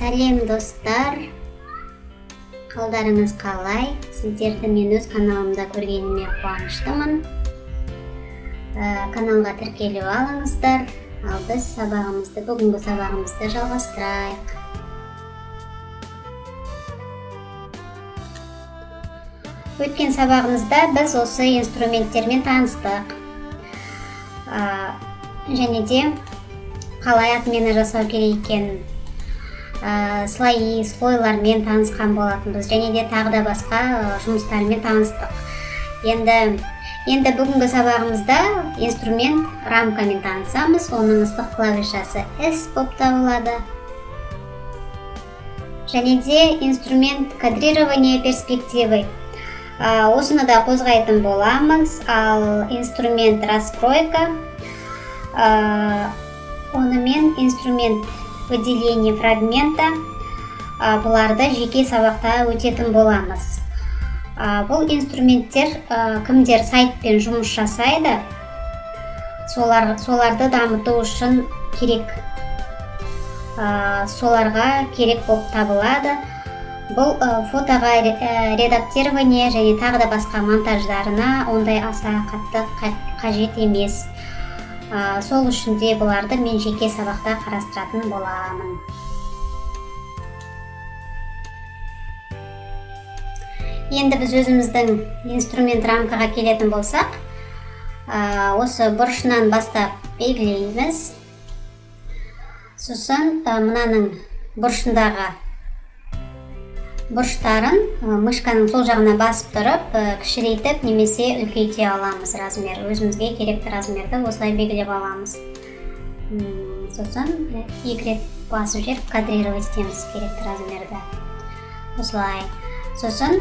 Сәлем, достар! Қалдарыңыз қалай? Сіздерді мен өз каналымда көргеніме қуаныштымын. Каналға тіркеліп алыңыздар. Ал біз сабағымызды, бүгінгі сабағымызды жалғастырайық. Өткен сабағымызда біз осы инструменттермен таныстық. Және де қалай отмена жасау керек екенін, слои, слойлармен танысқан болатынбыз және де тағы да басқа жұмыстармен таныстық. Енді бүгінгі сабағымызда инструмент рамкамен танысамыз. Оның ыстық клавишасы S болып табылады. Және де инструмент кадрирование перспективы. Осыны да қозғайтын боламыз. Ал инструмент раскройка, онымен инструмент выделение фрагмента, бұларды жеке сабақта өтетін боламыз. Бұл инструменттер кімдер сайтпен жұмыс жасайды, соларды дамыту үшін керек, соларға керек болып табылады. Бұл фотоға редактирование және тағы да басқа монтаждарына ондай аса қатты қажет емес. Сол үшін де бұларды мен жеке сабақта қарастыратын боламын. Енді біз өзіміздің инструмент рамкаға келетін болсақ, осы бұрышынан бастап белгілейміз. Сосын мынаның бұрышындағы бұрыштарын мышканың сол жағына басып тұрып, кішірейтіп немесе үлкейте аламыз размер. Өзімізге керекті размерді осылай белгілеп аламыз. Сосын екі рет басып жіберіп кадрировать етеміз керекті размерді. Осылай. Сосын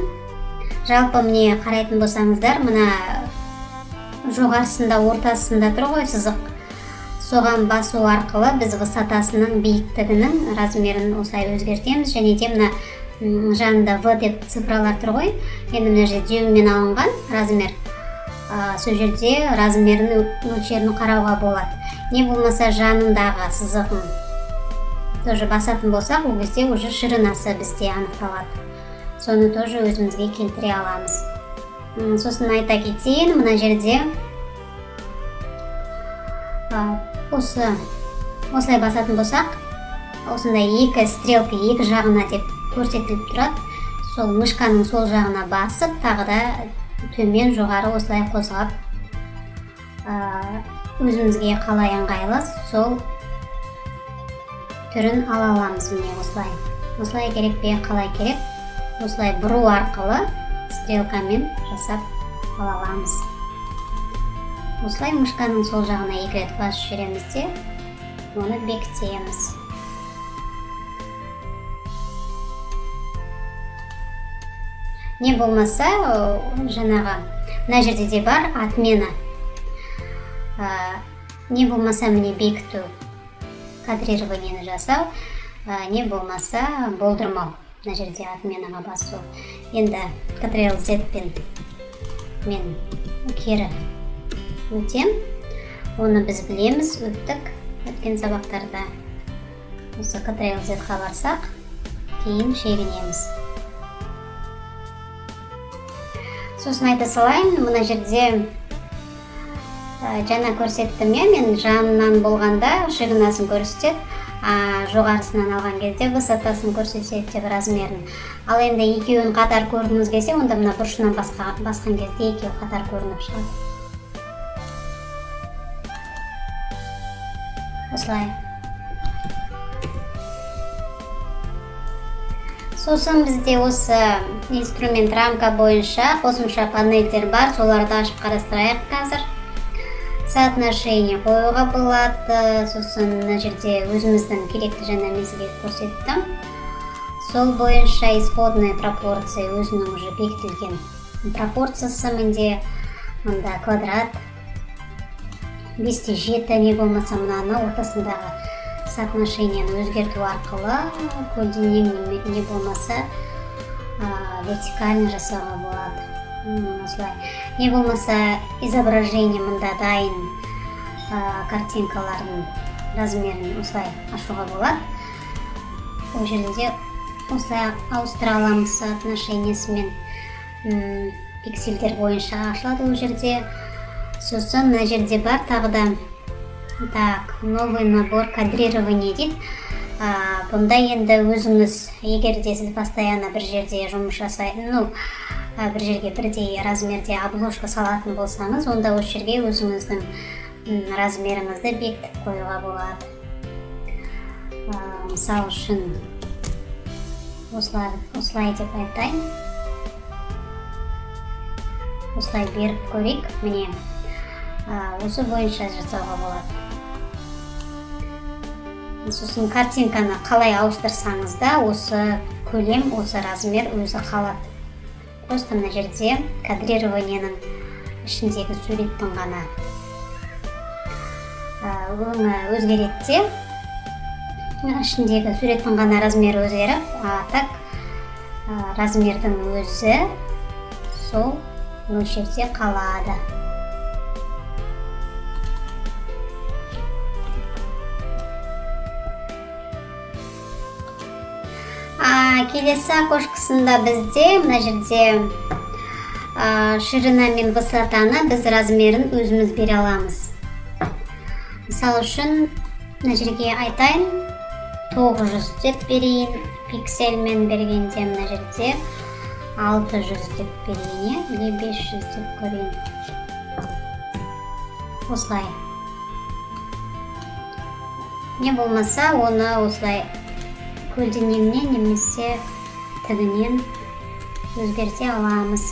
жалпы міне қарайтын болсаңыздар, мына жоғарысында, ортасында тұр ғой сызық. Соған басу арқылы біз высотасының, биіктігінің размерін осылай өзгертеміз. Және де мына жанында В деп цифралар тұр ғой. Енді мына жерде дюйммен алынған размер. Сол жерде размерін, мөлшерін қарауға болады. Не болмаса жанындағы сызығын тоже басатын болсақ, ол кезде уже ширинасы бізде анықталады. Соны тоже өзімізге келтіре аламыз. Сосын айта кетейін, мына жерде осылай басатын болсақ, осындай екі стрелка екі жағына деп көрсетіліп тұрады. Сол мышканың сол жағына басып, тағы да төмен, жоғары осылай қозғап, өзімізге қалай ыңғайлы сол түрін ала аламыз. Міне осылай. Осылай керек пе, қалай керек? Осылай бұру арқылы стрелкамен жасап ала аламыз. Осылай мышканың сол жағына екі рет басып жібереміз де, оны бекітеміз. Не болмаса, жаңағы мына жерде де бар отмена. Не болмаса міне бекіту, кадрированиені жасау, не болмаса болдырмау. Мына жерде отменаға басу. Енді Ctrl Z пен мен кері өтем. Оны біз білеміз, өттік өткен сабақтарда. Осы Ctrl Z-ға барсақ, кейін шегінеміз. Сосын айта салайын, мына жерде, жаңа көрсеттім, иә, мен жанынан болғанда ширинасын көрсетеді, жоғарысынан алған кезде высотасын көрсетеді деп размерін. Ал енді екеуін қатар көргіңіз келсе, онда мына бұрышынан басқан кезде екеуі қатар көрініп шығады. Осылай. Сосын бізде осы инструмент рамка бойынша қосымша панельдер бар, соларды ашып қарастырайық қазір. Соотношение қоюға болады. Сосын мына жерде өзіміздің керекті жаңа мен сізге көрсеттім. Сол бойынша исходная пропорция өзінің уже бекітілген пропорциясы мінде мында квадрат бесте жеті, не болмаса мынаны ортасындағы соотношениені өзгерту арқылы көлденең не болмаса, вертикально жасауға болады. Осылай. Не болмаса изображение мында дайын, картинкалардың размерін осылай ашуға болады. Ол жерде осылай ауыстыра аламыз соотношение сімен. Пиксельдер бойынша ашылады ол жерде. Сосын мына жерде бар тағы да, так, новый набор кадрирования дейді. Бұнда енді өзіңіз, егер де сіз постоянно бір жерде жұмыс жасай, ну, бір жерге бірдей размерде обложка салатын болсаңыз, онда осы жерге өзіңіздің размеріңізді бекітіп қоюға болады. Мысал үшін, осылай деп айтайын, осылай беріп көрейік. Міне, осы бойынша жасауға болады. Сосын картинканы қалай ауыстырсаңыз да, осы көлем, осы размер өзі қалады. Просто мына жерде кадрирование нің ішіндегі суреттің ғана өңі өзгереді де, ішіндегі суреттің ғана размері өзгеріп, а так размердің өзі сол мөлшерде қалады. Келесі окошка сында бізде мына жерде ширина мен высота ны біз размерін өзіміз бере аламыз. Мысал үшін, мына жерге айтайын, 900 деп берейін, пиксельмен бергенде мына жерде 600 деп берейін, иә, или 500 деп көрейін. Осылай. Не болмаса, оны осылай көлденеңнен немесе тігінен өзгерте аламыз.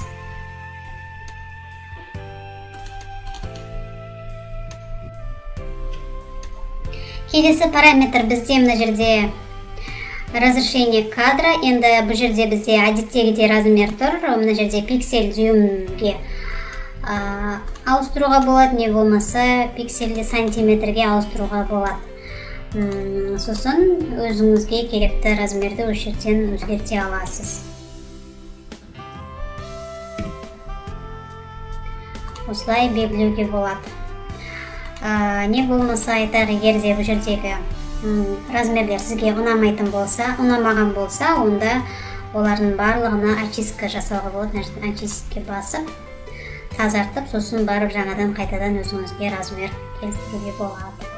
Келесі параметр бізде мына жерде разрешение кадра. Енді бұл жерде бізде әдеттегідей размер тұр. Мына жерде пиксель дюймге ауыстыруға болады, не болмаса пиксельді сантиметрге ауыстыруға болады. Сосын өзіңізге керекті размерді осы жерден өзгерте аласыз. Осылай белгілеуге болады. Не болмаса айтар, егер де бұл жердегі размерлер сізге ұнамайтын болса, ұнамаған болса, онда олардың барлығына очистка жасауға болады. Мына жерден очистке басып, тазартып, сосын барып жаңадан қайтадан өзіңізге размер келтіруге болады.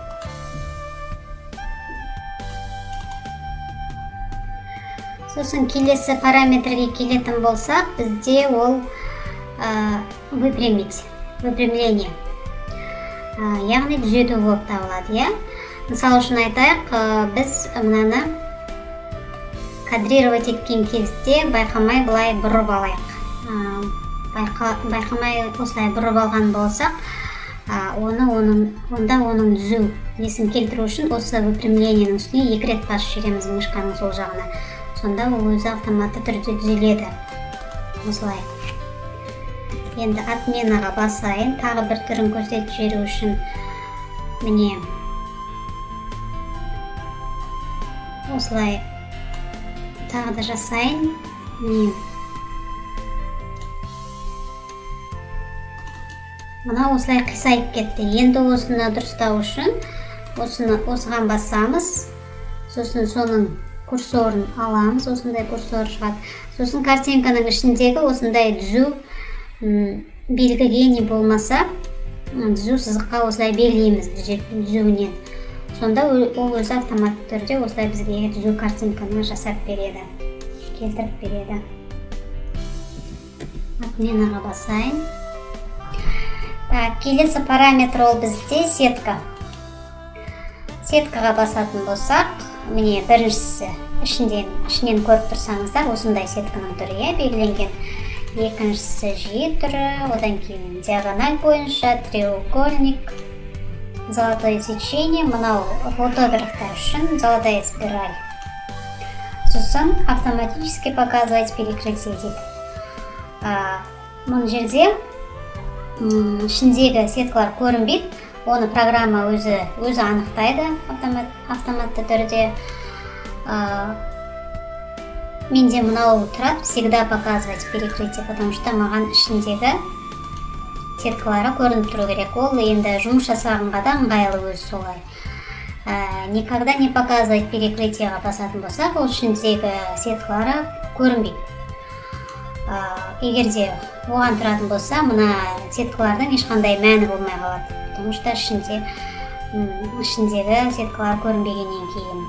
Сосын келесі параметрге келетін болсақ, бізде ол выпрямить, выпрямление. Яғни түзету болып табылады, иә? Мысал үшін айтайық, біз мынаны кадрировать еткен кезде байқамай былай бұрып алайық. Байқамай осылай бұрып алған болсақ, онда оның түзу несін келтіру үшін осы выпрямление нің үстіне екі рет басып жібереміз мышканың сол жағына. Сонда ол өзі автоматты түрде түзеледі. Осылай. Енді отмена ға басайын, тағы бір түрін көрсетіп жіберу үшін. Міне. Осылай тағы да жасайын. Міне. Мына осылай қисайып кетті. Енді осыны дұрыстау үшін осыған басамыз. Сосын соның курсорын аламыз, осындай курсор шығады. Сосын картинканың ішіндегі осындай түзу белгіге, не болмаса, түзу сызыққа осылай белгілейміз түзуінен. Сонда ол өзі автоматты түрде осылай бізге түзу картинканы жасап береді, келтіріп береді. Отмена ға басайын. Так, келесі параметр ол бізде сетка. Сеткаға басатын болсақ, міне біріншісі ішінен көріп тұрсаңыздар, осындай сетканың түрі, иә, белгіленген. Екіншісі жиі түрі, одан кейін диагональ бойынша, треугольник, золотое сечение, мынау фотографтар үшін золотая спираль. Сосын автоматически показывать перекрытие дейді. Мұны жерде, ішіндегі сеткалар көрінбейді, оны программа өзі анықтайды автоматты түрде. Менде мынау тұрады, всегда показывать перекрытие, потому что маған ішіндегі сеткалары көрініп тұру керек. Ол енді жұмыс жасағанға да ыңғайлы өзі солай. Никогда не показывать перекрытие ға басатын болсақ, ол ішіндегі сеткалары көрінбейді. Егер де оған тұратын болса, мына сеткалардың ешқандай мәні болмай қалады, потому что ішіндегі сеткалар көрінбегеннен кейін.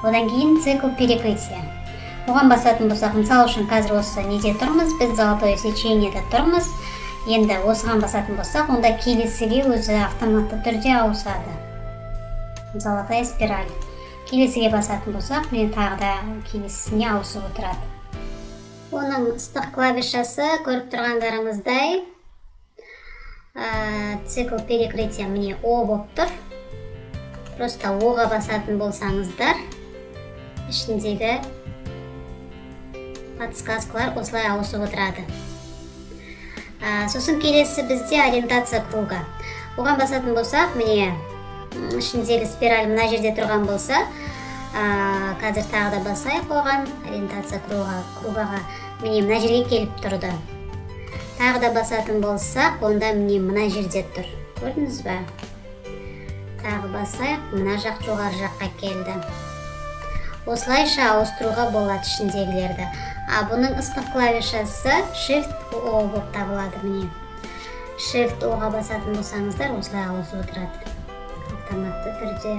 Одан кейін цикл перекрытия, оған басатын болсақ, мысалы үшін, қазір осы неде тұрмыз біз, золотое сечение де тұрмыз. Енді осыған басатын болсақ, онда келесіге өзі автоматты түрде ауысады, золотая спираль. Келесіге басатын болсақ, міне, тағы да келесісіне ауысып отырады. Оның ыстық клавишасы, көріп тұрғандарыңыздай, цикл перекрытия, міне, О болып тұр. Просто О-ға басатын болсаңыздар, ішіндегі подсказкалар осылай ауысып отырады. Сосын келесі бізде ориентация круга. Оған басатын болсақ, міне, ішіндегі спираль мына жерде тұрған болса, қазір тағы да басайық оған, ориентация круга ға, міне, мына жерге келіп тұрды. Тағы да басатын болсақ, онда, міне, мына жерде тұр, көрдіңіз ба? Тағы басайық, мына жақ, жоғары жаққа келді. Осылайша ауыстыруға болады ішіндегілерді. А бұның ыстық клавишасы Shift O болып табылады. Міне, Shift O-ға басатын болсаңыздар, осылай ауысып отырады автоматты түрде.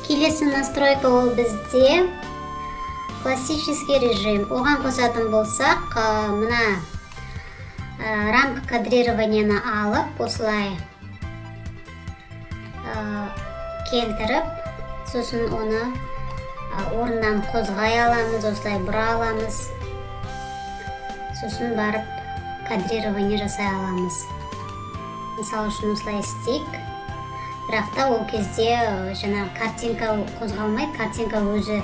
Келесі настройка ол бізде классический режим. Оған қосатын болсақ, мына рамка кадрирования ны алып, осылай келтіріп, сосын оны орнынан қозғай аламыз, осылай бұра аламыз, сосын барып кадрирование жасай аламыз. Мысалы үшін, осылай істейік. Бірақ та ол кезде жаңағы картинка қозғалмайды, картинка өзі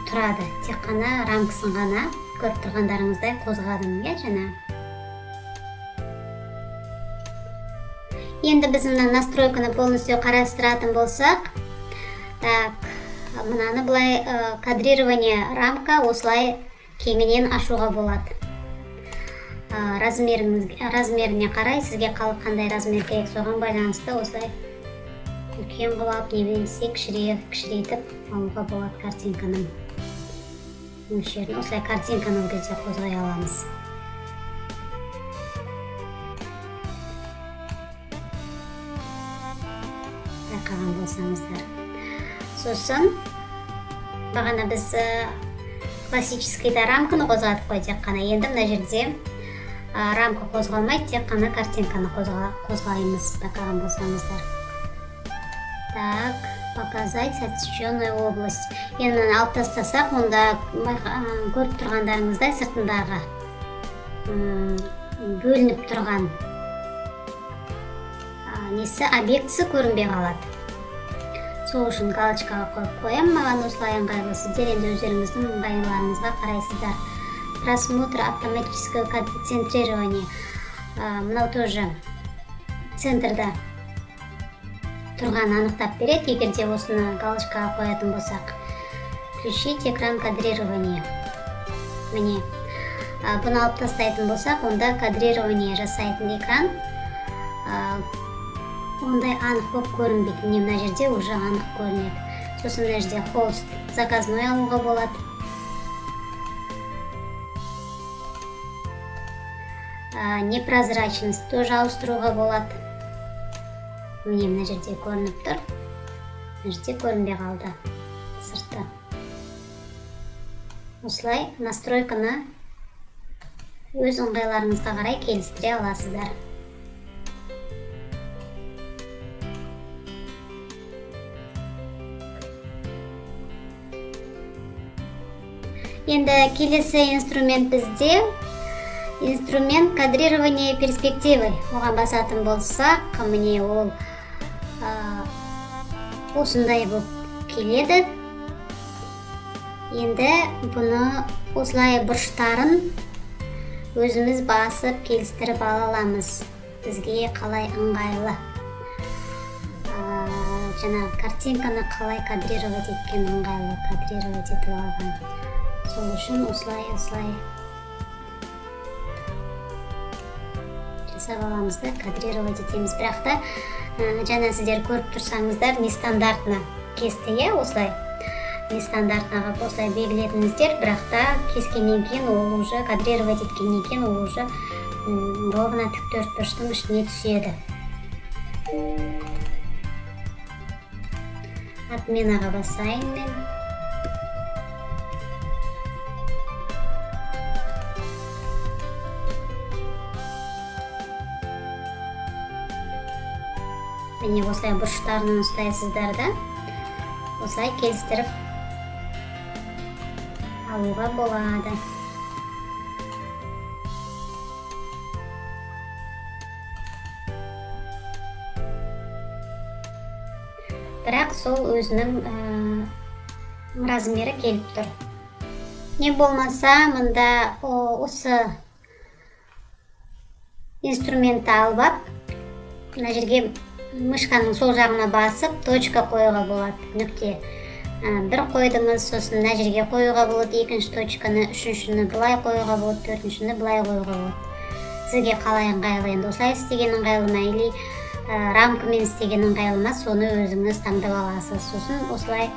тұрады, тек қана рамкасын ғана, көріп тұрғандарыңыздай, қозғадым, иә, жаңа. Енді біз мына настройканы полностью қарастыратын болсақ, так, мынаны былай, кадрирование рамка, осылай кеңінен ашуға болады. Размеріне қарай, сізге қандай размер керек, соған байланысты осылай үлкен қылып алып немесе кішірейтіп алуға болады картинканың мөлшерін. Осылай картинканы ол кезде қозғай аламыз, байқаған болсаңыздар. Сосын бағана біз классический да рамканы қозғадық қой тек қана. Енді мына жерде рамка қозғалмайды, тек қана картинканы қозғаймыз, байқаған болсаңыздар. Так, показать отсеченную область. Енді мынаны алып тастасақ, онда көріп тұрғандарыңыздай, сыртындағы бөлініп тұрған несі, объектісі көрінбей қалады. Сол үшін галочкаға қойып қоямын, маған осылай ыңғайлы. Сіздер енді өздеріңіздің ыңғайларыңызға қарайсыздар. Просмотр автоматического центрирования. Мынау тоже центрда тұрғанын анықтап береді, егер де осыны галочкаға қоятын болсақ. Включить экран кадрирования. Міне, бұны алып тастайтын болсақ, онда кадрирование жасайтын экран ондай анық болып көрінбейді. Міне, мына жерде уже анық көрінеді. Сосын мына жерде холст заказной алуға болады. Непрозрачность тоже ауыстыруға болады. Міне, мына жерде көрініп тұр, мына жерде көрінбей қалды сырты. Осылай настройканы өз ыңғайларыңызға қарай келістіре аласыздар. Енді келесі инструмент бізде инструмент кадрирование перспективы. Оған басатын болсақ, міне, ол осындай болып келеді. Енді бұны осылай бұрыштарын өзіміз басып келістіріп ала аламыз, бізге қалай ыңғайлы, жаңағы картинканы қалай кадрировать еткен ыңғайлы, кадрировать етіп алған. Сол үшін осылай осылай. Жасап аламыз да, кадрировать етеміз. Бірақ та жаңа сіздер көріп тұрсаңыздар, нестандартно кесті, иә, осылай нестандартно қылып осылай белгіледіңіздер, бірақ та кескеннен кейін ол уже кадрировать еткеннен кейін ол уже ровно тік төртбұрыштың ішіне түседі. Отменаға басайын мен. Міне, осылай бұрыштарынан ұстайсыздар да, осылай келістіріп алуға болады. Бірақ сол өзінің размері келіп тұр. Не болмаса, мында осы инструментті алып ап, мына жерге мышканың сол жағына басып, точка қоюға болады, нүкте. Бір қойдыңыз, сосын мына жерге қоюға болады екінші точканы, үшіншіні былай қоюға болады, төртіншіні былай қоюға болады. Сізге қалай ыңғайлы, енді осылай істеген ыңғайлы ма, или рамкамен істеген ыңғайлы ма, соны өзіңіз таңдап аласыз. Сосын осылай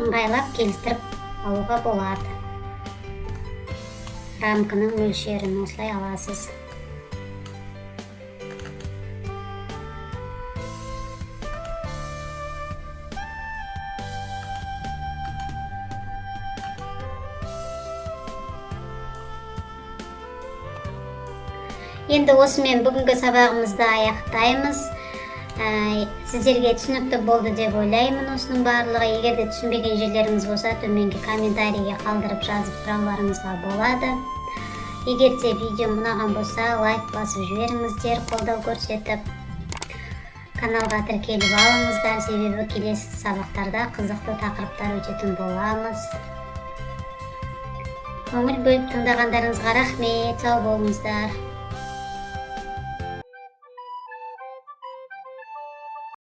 ыңғайлап келістіріп алуға болады. Рамканың мөлшерін осылай аласыз. Енді осымен бүгінгі сабағымызды аяқтаймыз. Сіздерге түсінікті болды деп ойлаймын осының барлығы. Егер де түсінбеген жерлеріңіз болса, төменгі комментарийге қалдырып жазып сұрауларыңызға болады. Егер де видео ұнаған болса, лайк басып жіберіңіздер, қолдау көрсетіп. Каналға тіркеліп алыңыздар, себебі келесі сабақтарда қызықты тақырыптар өтетін боламыз. Көңіл бөліп тыңдағандарыңызға рахмет, сау болыңыздар.